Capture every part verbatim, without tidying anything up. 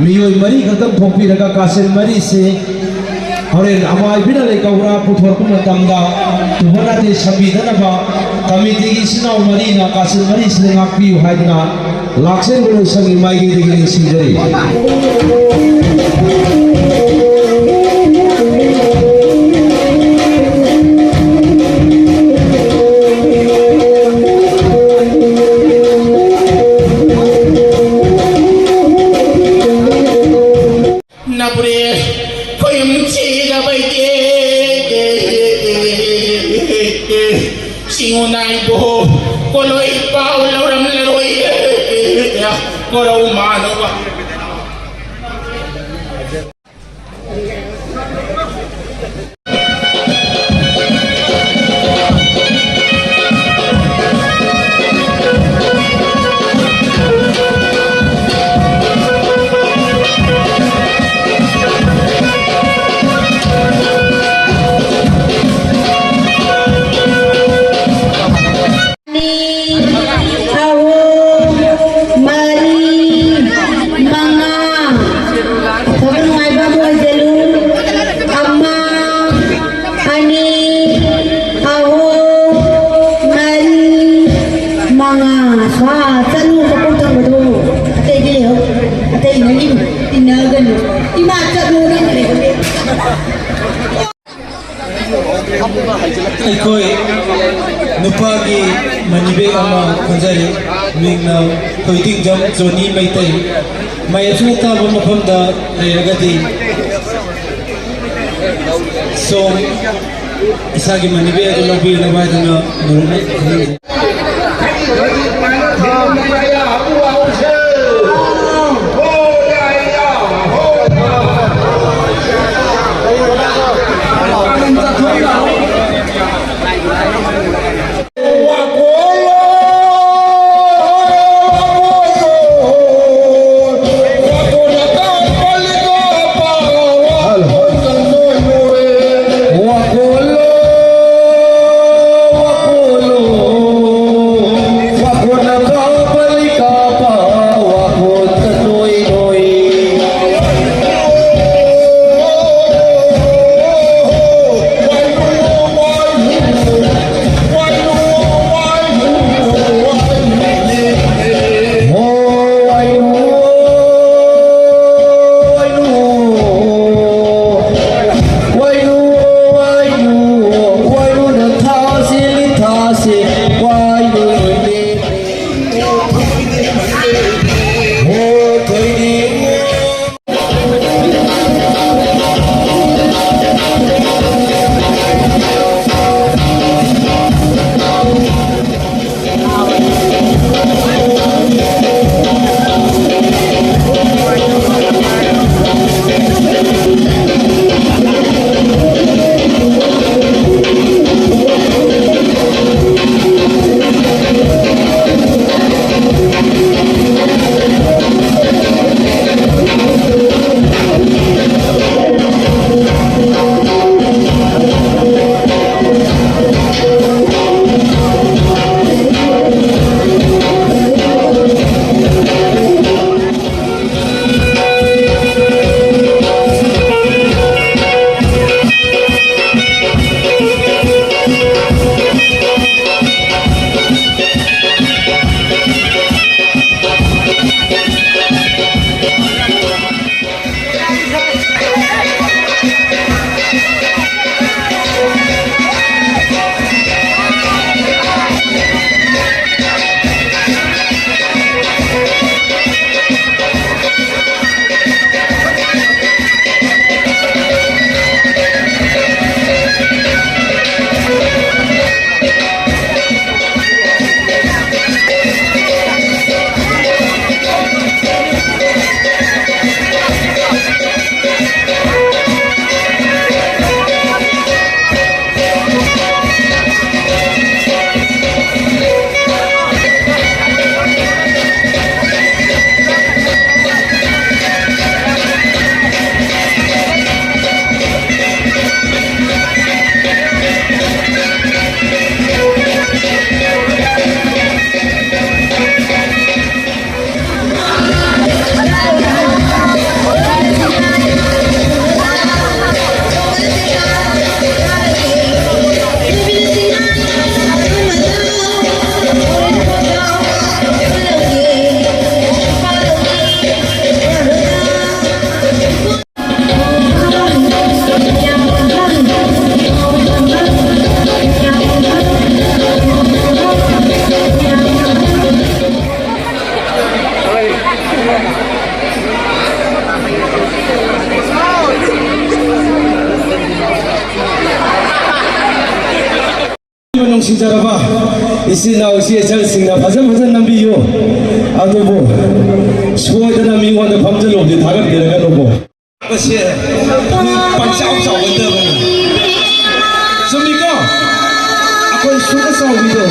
ꯃꯤꯑꯣꯏ ꯃꯔꯤ ꯈꯛꯇꯪ ꯊꯣꯛꯄꯤꯔꯒ ꯀꯥꯆꯤꯟ ꯃꯔꯤꯁꯤ ꯍꯣꯔꯦꯟ ꯑꯃꯥꯏꯕꯤꯅ ꯂꯩꯀꯧꯔꯥ ꯄꯨꯊꯣꯔꯛꯄ ꯃꯇꯝꯗ ꯇꯨꯕ ꯅꯥꯇꯩ ꯁꯝꯕꯤꯗꯅꯕ ꯀꯃꯤꯇꯤꯒꯤ ꯏꯆꯤꯟ ꯏꯅꯥꯎ ꯃꯔꯤꯅ ꯀꯥꯆꯤꯟ ꯃꯔꯤꯁꯤꯗ ꯉꯥꯛꯄꯤꯌꯨ ꯍꯥꯏꯗꯨꯅ ꯂꯥꯛꯆꯔꯤꯕ ꯂꯣꯏꯁꯪꯒꯤ ꯃꯥꯏꯀꯩꯗꯒꯤ ꯅꯤꯡꯁꯤꯡꯖꯔꯤ꯫ ꯅꯕꯨꯔꯦ ꯈꯣꯏꯝ ꯆꯤꯔꯕꯩꯗꯤ ꯁꯤꯡꯉꯨ ꯅꯥꯏꯕꯣ ꯀꯣꯂꯣꯏ ꯄꯥꯎ ꯂꯧꯔꯝꯂꯔꯣꯏ ꯀꯣꯔꯧ ꯃꯥꯅꯧꯕ꯫ ꯑꯅꯤ, ꯑꯍꯨꯝ, ꯃꯔꯤ, ꯃꯉꯥ꯫ ꯑꯐꯕ ꯅꯨꯡꯉꯥꯏꯕ ꯑꯃ ꯑꯣꯏꯖꯔꯨ꯫ ꯑꯃ, ꯑꯅꯤ, ꯑꯍꯨꯝ, ꯃꯔꯤ, ꯃꯉꯥ꯫ ꯁ꯭ꯋꯥ, ꯆꯠꯂꯨ, ꯃꯀꯣꯛ ꯊꯪꯕꯗꯨ꯫ ꯑꯇꯩꯗꯤ ꯂꯩꯍꯧ-, ꯑꯇꯩ ꯅꯪꯒꯤ ꯏꯟꯅꯒꯅꯨ꯫ ꯏꯃꯥ, ꯆꯠꯂꯨ, ꯅꯪ ꯂꯩꯍꯧ꯫ ꯑꯩꯈꯣꯏ ꯅꯨꯄꯥꯒꯤ ꯃꯅꯤꯕꯦꯛ ꯑꯃ ꯈꯟꯖꯔꯤ꯫ ꯃꯤꯡꯅ ꯊꯣꯏꯗꯤꯡꯖꯝ ꯖꯣꯅꯤ ꯃꯩꯇꯩ꯫ ꯃꯥꯌꯦꯞꯁꯤꯅ ꯇꯥꯕ ꯃꯐꯝꯗ ꯂꯩꯔꯒꯗꯤ ꯁꯣꯝ ꯏꯁꯥꯒꯤ ꯃꯅꯤꯕꯦꯛ ꯑꯗꯨ ꯂꯧꯕꯤꯅꯕ ꯍꯥꯏꯗꯨꯅ ꯅꯣꯂꯨꯛꯅ ꯈꯪꯍꯟꯖꯔꯤ꯫ ꯅꯨꯡꯁꯤꯖꯔꯕ ꯏꯆꯤꯟ ꯏꯅꯥꯎ ꯏꯆꯦ ꯏꯆꯜꯁꯤꯡꯅ ꯐꯖ ꯐꯖꯅ ꯅꯝꯕꯤꯌꯨ꯫ ꯑꯗꯨꯕꯨ ꯁꯣꯏꯗꯅ ꯃꯤꯉꯣꯟꯗ ꯐꯝꯖꯜꯂꯨꯕꯗꯤ ꯊꯥꯒꯠꯄꯤꯔꯒꯅꯨꯀꯣ꯫ ꯃꯁꯦ ꯃꯤ ꯄꯪꯆꯥꯎ ꯆꯥꯎꯒꯗꯕꯅꯤ꯫ ꯆꯨꯝꯃꯤꯀꯣ? ꯑꯩꯈꯣꯏ ꯁꯨꯝꯕ ꯆꯥꯎꯕꯤꯗꯣ꯫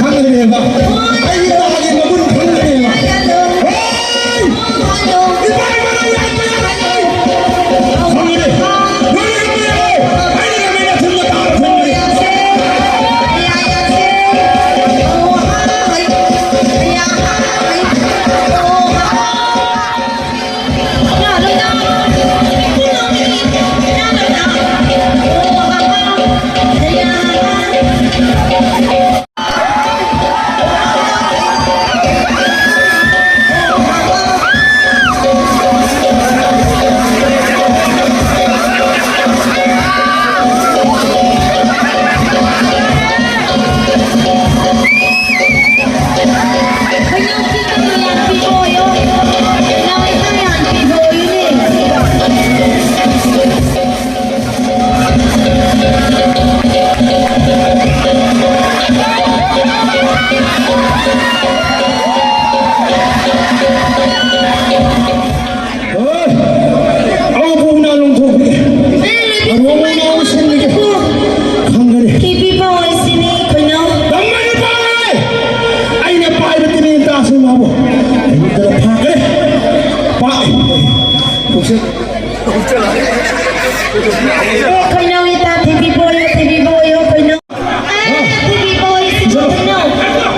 ꯈꯪꯗ꯭ꯔꯦꯕ꯫ ꯑꯩꯒꯤ ꯇꯥꯒꯤ ꯃꯒꯨꯟ ꯈꯪꯗ꯭ꯔꯦꯕ꯫ ꯍꯣꯏ! ꯏꯄꯥ ꯏꯃꯥ ꯌꯥꯝ ꯌꯥꯝ ꯈꯪꯗ꯭ꯔꯦ꯫ ꯅꯣꯏꯅ ꯉꯝꯃꯦ꯫ ꯑꯩꯅ ꯉꯝꯃꯦ꯫ ꯅꯊꯨꯝꯕ ꯇꯥꯕ ꯈꯪꯗ꯭ꯔꯦ꯫ ꯍꯣꯏ! ꯑꯃꯨꯛ ꯄꯨꯛꯅ ꯂꯣꯡꯊꯣꯛꯄꯤꯒꯦ꯫ ꯑꯃꯨꯛ ꯄꯨꯛꯅ ꯂꯣꯡꯁꯤꯟꯕꯤꯒꯦ꯫ ꯈꯪꯒꯅꯤ꯫ ꯊꯤꯕꯤꯕ ꯑꯣꯏꯁꯤꯅꯤ ꯀꯩꯅꯣ꯫ ꯇꯝꯕꯅꯤ ꯄꯥꯏ! ꯑꯩꯅ ꯄꯥꯏꯕ ꯇꯤꯃꯤ ꯇꯥꯁꯤ ꯃꯥꯕꯨ꯫ ꯑꯩꯉꯣꯟꯗ ꯐꯥꯈ꯭ꯔꯦ꯫ ꯄꯥꯏ! ꯄꯨꯛꯁꯦ꯫ ꯀꯩꯅꯣ ꯏꯇꯥ ꯊꯤꯕꯤꯕ ꯑꯣꯏꯌꯣ, ꯊꯤꯕꯤꯕ ꯑꯣꯏꯌꯣ ꯀꯩꯅꯣ꯫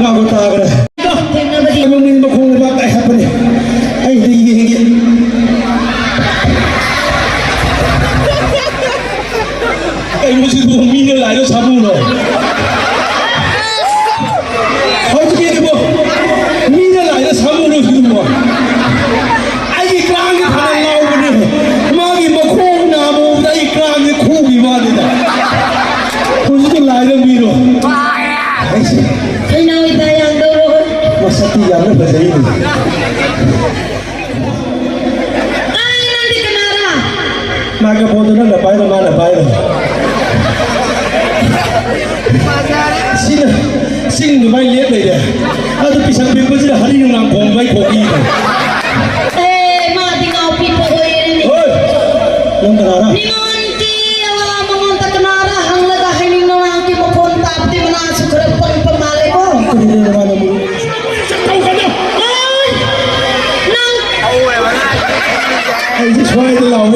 ꯉꯥꯒ ꯇꯥꯈ꯭ꯔꯦ꯫ ꯊꯦꯡꯅꯕꯗꯤ ꯃꯃꯤꯡ ꯃꯈꯣꯡ ꯂꯩꯕꯥꯛ ꯀꯥꯏ ꯍꯥꯞꯄꯅꯤ꯫ ꯑꯩꯗꯤ ꯌꯦꯡꯒꯦ꯫ ꯀꯩꯅꯣ ꯁꯤꯕꯨ ꯃꯤꯅ ꯂꯥꯏꯔ ꯁꯥꯃꯨꯔꯣ? ꯍꯧꯖꯤꯛꯀꯤꯗꯨꯕꯨ ꯃꯤꯅ ꯂꯥꯏꯔ ꯁꯥꯃꯨꯔꯣ ꯁꯤꯕꯨ? ꯑꯩꯒꯤ ꯀꯥꯡꯁꯦ ꯐꯅ ꯉꯥꯎꯕꯅꯦ꯫ ꯃꯥꯒꯤ ꯃꯈꯣꯡ ꯅꯥꯝꯃ ꯎꯕꯗ ꯑꯩ ꯀꯥꯡꯁꯦ ꯈꯨꯒꯤ ꯋꯥꯅꯤꯗ꯫ ꯍꯧꯖꯤꯛꯇ ꯂꯥꯏꯔꯝꯃꯤꯔꯣ? ꯑꯩꯁꯦ ꯀꯩꯅꯥꯎ ꯏꯇꯥ ꯌꯥꯡꯗꯧꯔꯣ? ꯃꯁꯛꯇꯤ ꯌꯥꯝꯅ ꯐꯖꯩꯅꯦ꯫ ꯑꯩ ꯅꯪꯗꯤ ꯀꯅꯥꯔꯥ? ꯃꯥꯏꯀ꯭ꯔꯣꯐꯣꯟꯗꯣ ꯅꯪꯅ ꯄꯥꯏꯔꯣ, ꯃꯥꯅ ꯄꯥꯏꯔꯣ꯫ ꯁꯤꯅ ꯆꯤꯡ ꯑꯗꯨꯃꯥꯏꯅ ꯂꯦꯞ ꯂꯩꯔꯦ꯫ ꯑꯗꯨ ꯄꯤꯁꯛ ꯄꯤꯛꯄꯁꯤꯅ ꯍꯔꯤ ꯅꯨꯡꯅꯥꯡ ꯈꯣꯡꯕꯩ ꯈꯣꯡꯕꯤꯗꯣ꯫ ꯑꯦ, ꯃꯥꯗꯤ ꯉꯥꯎꯄꯤ ꯄꯣꯛꯑꯣꯏꯔꯦꯅꯦ꯫ ꯍꯣꯏ꯫ ꯅꯪ ꯀꯅꯥꯔꯥ? ꯅꯤꯉꯣꯟ ꯀꯤ ꯑꯋꯥ ꯃꯉꯣꯟꯗ ꯀꯅꯥꯔꯥ ꯍꯪꯂꯒ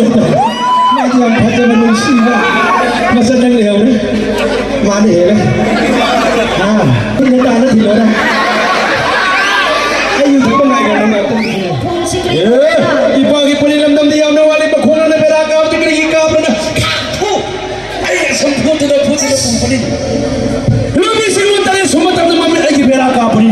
ꯃꯥꯗꯤ ꯌꯥꯝ ꯐꯖꯕ, ꯅꯨꯡꯁꯤꯕ ꯃꯆꯟ ꯑꯃ ꯂꯩꯍꯧꯔꯦ꯫ ꯃꯥꯅ ꯍꯦꯜꯂꯦ꯫ ꯑꯥ, ꯈꯨꯠꯅ ꯇꯥꯅ ꯊꯤꯜꯂꯣꯔꯦ꯫ ꯑꯩ ꯌꯨ ꯊꯛꯄ ꯉꯥꯏꯈꯣ, ꯅꯪ ꯉꯥꯏꯍꯥꯛꯇꯪ꯫ ꯊꯣꯡꯁꯤ ꯀꯔꯤ ꯑꯦ, ꯏꯄꯥꯒꯤ ꯄꯨꯂꯤ ꯂꯝꯗꯝꯗ ꯌꯥꯝꯅ ꯋꯥꯠꯂꯤ, ꯃꯈꯣꯡꯅ ꯕꯦꯔꯥ ꯀꯥꯕꯗꯤ ꯀꯔꯤꯒꯤ ꯀꯥꯕꯅꯣ? ꯊꯨ! ꯑꯩ ꯁꯝ ꯐꯨꯠꯇꯨꯗ ꯐꯨꯠꯇꯨꯗ ꯄꯨꯝꯕꯅꯤ꯫ ꯂꯝꯕꯤꯁꯤ ꯂꯣꯟ ꯇꯔꯦꯠ ꯁꯨꯝꯕ ꯃꯇꯝꯗ ꯃꯃꯤꯠ ꯑꯩꯒꯤ ꯕꯦꯔꯥ ꯀꯥꯕꯅꯤ꯫